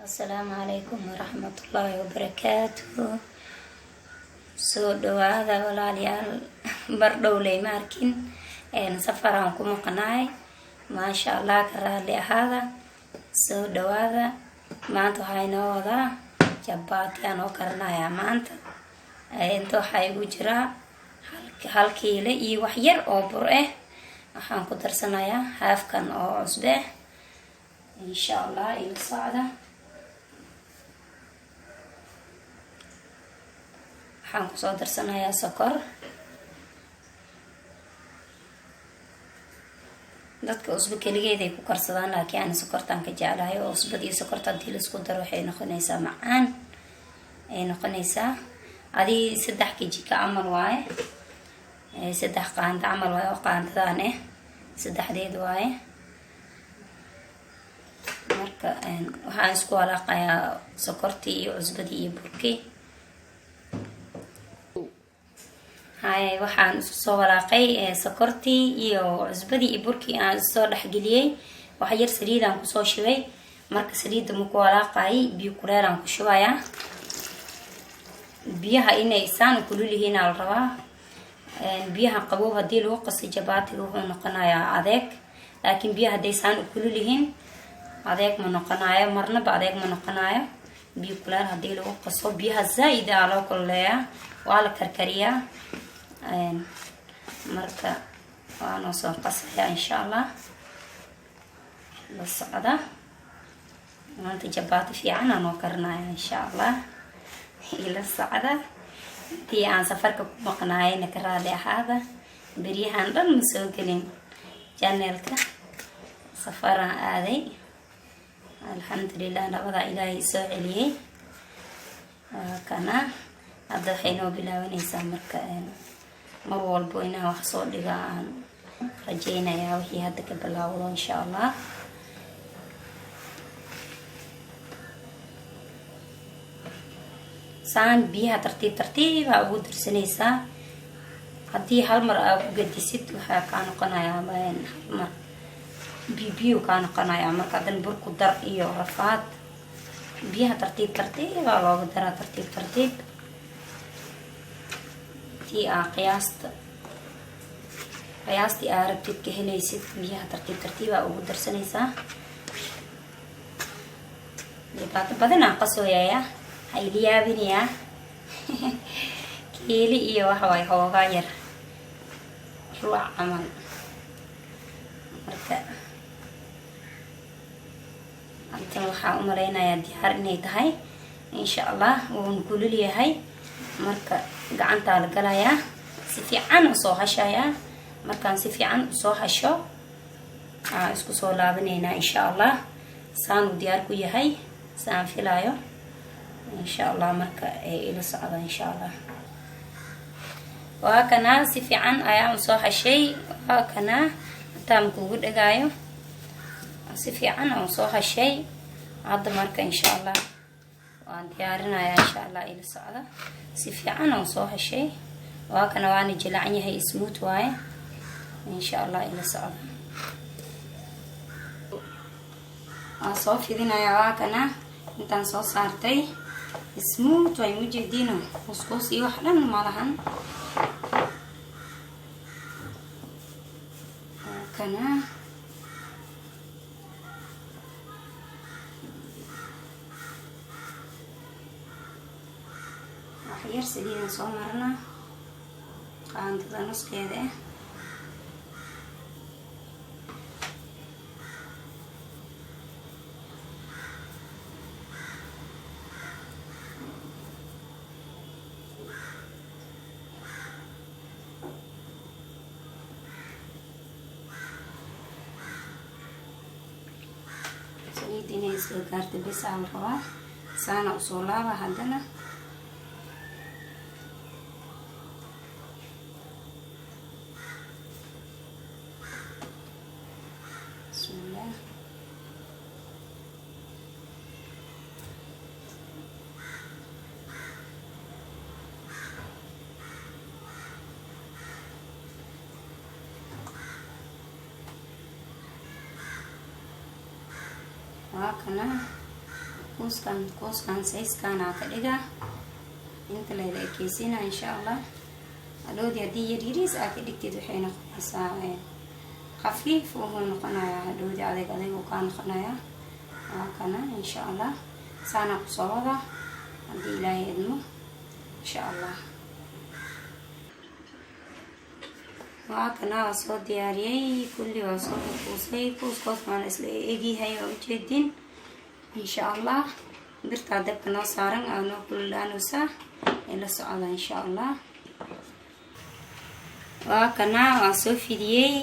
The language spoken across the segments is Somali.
Asalaamu calaykum waraxmatullaahi wabarakaatuhu. Soo dhawaada, walaalayaal. Bar dhowley ma arkin, safaraan ku maqnaay. Maasha Allah, ka raali ahaada. Soo dhawaada. Maanta waxaa inoo wadaa jabaati aan oo karinayaa. Maanta inta waxaa igu jiraa 1 kiilo iyo wax yar oo bur ah. Waxaan ku darsanayaa haafkan oo cusbe ah, insha Allah. Ila socda. Waxaan kusoo darsanayaa sokor. Dadka cusbo keligeed ay ku karsadaan, laakiin aan sokortaan ka jeclahay, oo cusbada iyo sokorta hadii laisku daro waxay noqonaysaa macaan ay noqonaysaa. Adii 3 kajika camal waaye, 3 qaando camal waaye, oo qaandadan ah saddexdeed waaye. Marka waxaan isku walaaqayaa sokortii iyo cusbadii iyo burkii. Hay, waxaan isku soo walaaqay sokortii iyo cusbadii iyo burkii aan issoo dhexgeliyey. Wax yar saliidaan kusoo shubay. Marka saliidda maku walaaqayay, biyo kuleelaan ku shubayaa. Biyaha inay saan kulul yihiin aa la rabaa. Biyaha qabow haddii lagu qasay jabaatiga wuxuu noqonayaa adeeg, laakiin biyaha hadday saan u kulul yihiin adeeg ma noqonayo, marnaba adeeg ma noqonayo. Biyo kuleel haddii lagu qaso, biyaha zaa-id aa loo kululeeyaa, waa la karkariyaa. Marka waanoo soo qasaya, insha Allah. La socda. Maanta jabaati fiican aan oo karinaya, insha Allah. Ila socda. Intii aan safarka ku maqnaayayna ka raali ahaada. Beryahan dhan ma soo gelin channelka, safaraan aaday. Alxamdulilah, labadaa Ilaahay soo celiyey. Waa kana. Hadda waxay noo bilaabanaysaa. Marka mar walbo inaan wax soo dhiga aan rajeynayaa, wixii hadda ka bilaawdo, insha Allah. Saan biyaha tartiib tartiibaa ugu darsanaysaa. Haddii hal mar aa ku gadisid, waxaa kaa noqonayaa hal mar biyo kaa noqonayaa. Marka haddana burku dar iyo rafaad. Biyaha tartiib tartiibaa looga daraa, tartiib tartiib. Tii aa qiyaastii aa rabtid ka helaysid, biyaha tartiib tartiibaa ugu darsanaysaa. Dhibaato badanaa qasooyaya, ha ila yaabinayaa. Kiili iyo waxa waay hoogaa yar ruuc camal. Marka hadda waxaa u malaynayaa diyaar inay tahay, insha Allah. Wuuna kulul yahay. Marka gacantaa la galayaa, si fiican usoo hashayaa. Markaan si fiican usoo hasho, aan isku soo laabanaynaa, insha Allah. Saanuu diyaar ku yahay, saan filaayo, insha Allah. Marka ay ila socda, insha Allah. Waa kanaa, si fiican ayaan usoo hashay. Waa kanaa, hataa makugu dhagaayo. Si fiican aan usoo hashay hadda. Marka insha Allah waan diyaarinayaa, insha Allah. Ila socda. Si fiican aan usoo hashay. Waa kana, waana jilacan yahay, smooth waaye, insha Allah. Ila socda. Waan soo fidinayaa. Waa kana, intaan soo saartay, smooth way mujeediino, kuskuus iyo wax dhan malahan. Waa kana. Wax yar saliidan soo marna, qaandada nuskeeda ah. Saliid inay isla gaarta bes aa la rabaa. Saana usoo laaba haddana. Bismillah. Waa kana. Kuuskan kuuskan size-kan aa ka dhigaa, inta layla ekeysiina, insha Allah. Hadhowdii haddii yaryariis aa ka dhigtid, waxay noqonaysaa khafiif wuxuu noqonayaa. Hadhowdii adeeg adeeg uu kaa noqonayaa. Waa kana, insha Allah, saana kusoo wada haddii Ilaahay idmo, insha Allah. Waa kana, waa soo diyaariyey kulli, waa soo kuusay kuuskoos, waana isla egyahay, waa ujeedin, insha Allah. Birtaa dabka noo saaran aa noo kululaanaysaa, ee la socda, insha Allah. Waa kana, waa soo fidiyey,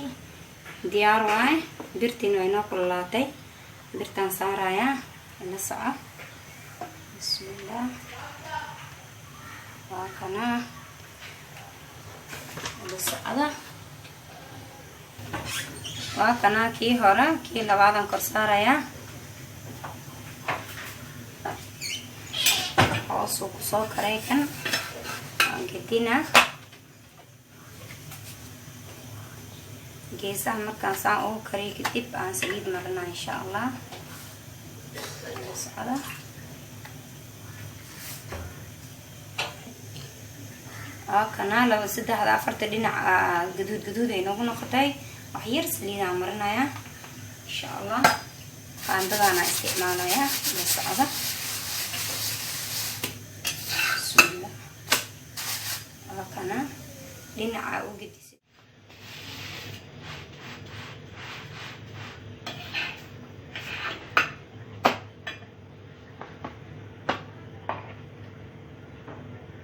diyaar waay. Birtiin way noo kululaatay, birtaan saarayaa, la soco. Bismillah, waa kana, la socda. Waa kana kii hore, kii labaadan kor saarayaa. Hoosuu kusoo karay kan, waan gedina geesaha. Markaan saan ugu kariyo kadib aan saliid marina, insha Allah, la socda. Waa kana, laba, saddexda, afarta dhinac gaduud gaduud ay noogu noqotay. Wax yar saliidaan marinayaa, insha Allah. Qaandadaana isticmaalayaa, la socda. Bismillah, waa kana, dhinaca u gedisa.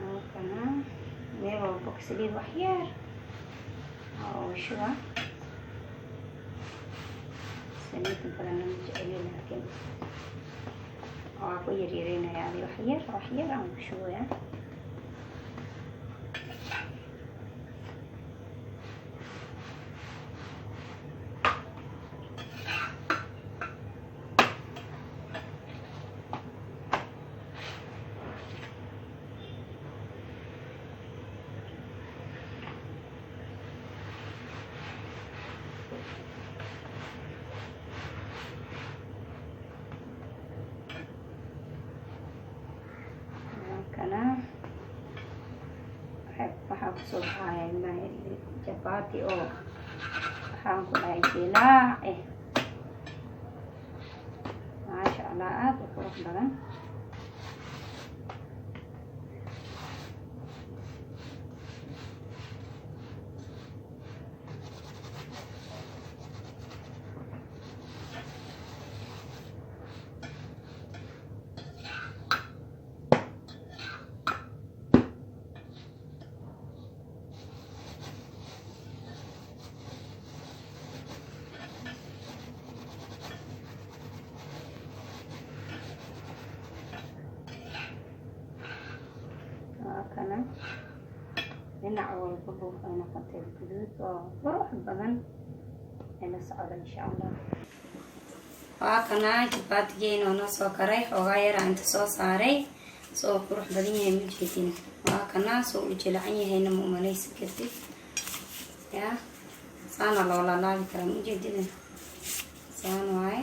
Waa kana, meel walba saliid wax yar oo shuba. Saliida badanna ma jeceli, laakiin waa ku yaryareynaya. Adi wax yar, wax yar aan ku shubaya. Kana waxaa kusoo baxaya jabaati oo waxaan ku dhahay jilaac eh, maasha Allah, aada u qurux badan. Waa kana, dhinac walbaba waxay noqotay guduud oo qurux badan, ee la socda, insha Allah. Waa kana jabaatigeena oo noo soo karay. Xoogaa yaraa inta soo saaray, soo qurux badan yahay, ma jeedin? Waa kana, soo u jilacan yahayna ma umaleysan kartid. Ya saana loo laalaabi karaa, ma ujeedida? Saan waaye,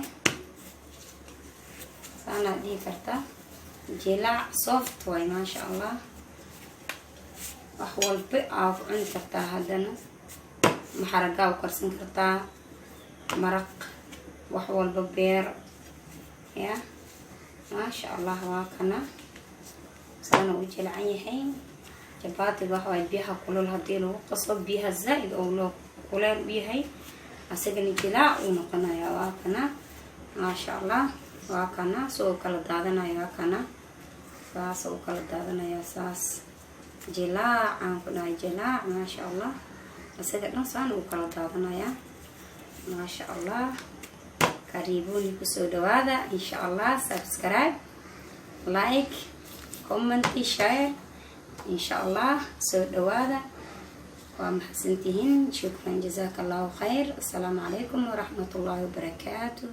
saanaad dhihi kartaa. Jilaac soft waay, maasha Allah. Wax walba aa ku cuni kartaa. Haddana maxaragaa u karsan kartaa, maraq, wax walba, beer ya, maasha Allah. Waa kana, saana u jilcan yahay jabaatiga. Waxa waay biyaha kulul haddii lagu qaso, biyaha zaa-id oo loo kuleel u yahay, asagana jilaac uu noqonaya. Waa kana, maasha Allah. Waa kana, soo kala daadanaya. Waa kana, saas u kala daadanaya, saas jilaac aan ku dhahay, jilaac, maasha Allah. Isaga dhan saan uu kala daadanaya, maasha Allah. Kariibuni, kusoo dhawaada, insha Allah. Subscribe, like, comment, share, insha Allah. Soo dhawaada, waa mahadsantihiin. Shukran, jazaaka Allahu khayr. Assalaamu calaykum waraxmat ullahi wabarakaatu.